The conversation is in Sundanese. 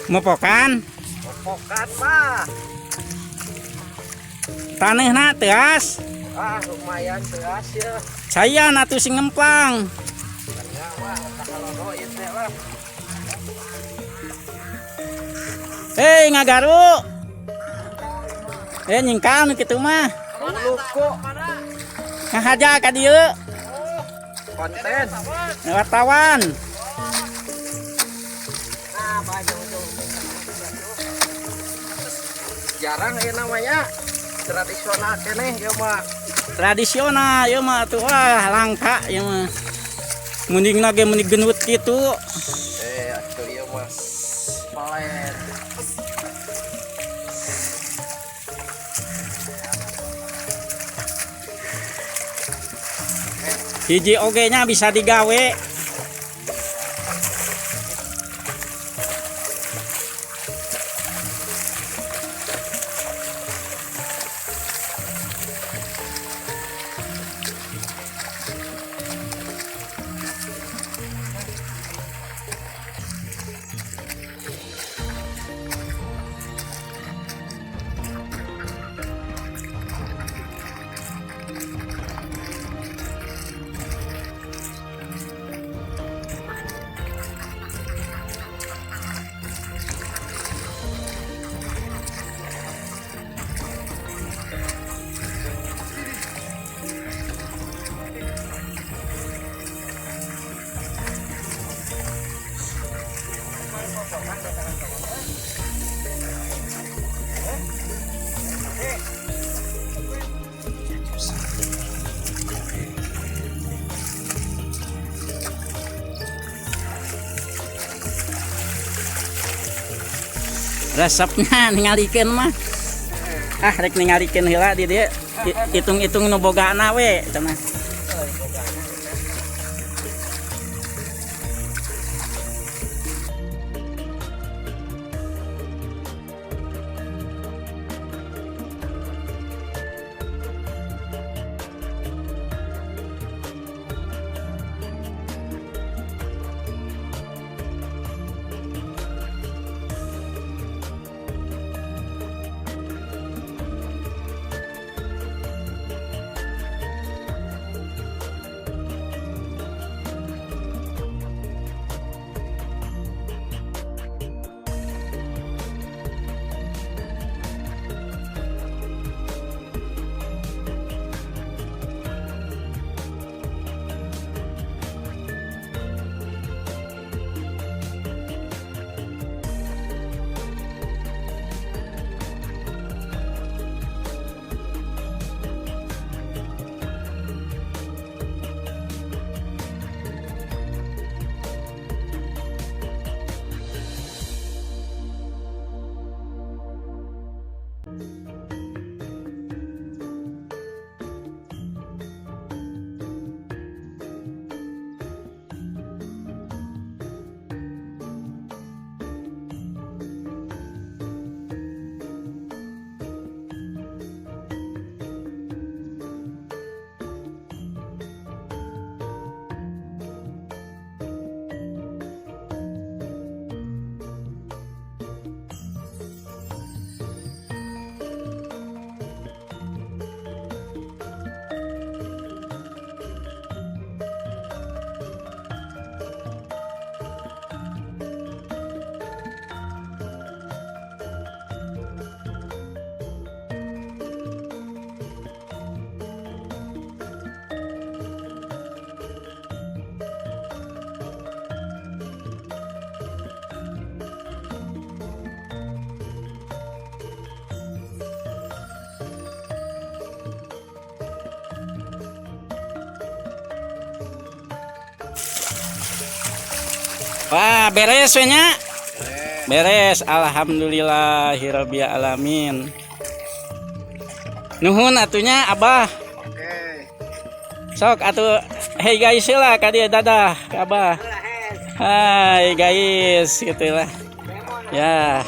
Mopokan. Mopokan mah. Taneuhna teuas. Ah, lumayan teuas ya. Caian atuh sing ngemplang. Ya wah, takalodo ieu teh lah. Hei, ngagaru. Eh, nyingkal nu kitu mah. Luku Ngahaja ka dieu. Konten. Wartawan. Nah, baju jarang ya namanya tradisional keneh ya mah. Tradisional ieu mah tuh, wah, langka ieu mah. Mendingna ge mending genut kitu. Eh, atuh ieu mah pelet. Hiji oge nya bisa digawe. Resepnya ningalikeun mah. Ah, rek ningalikeun heula di dieu. Hitung-hitung nu bogana we cenah. Wah, beres we nya. Beres, alhamdulillahirabbil alamin. Nuhun atunya Abah. Oke. Sok atuh, hey guys lah ka dieu, dadah ka Abah. Hai guys, gitu lah. Ya.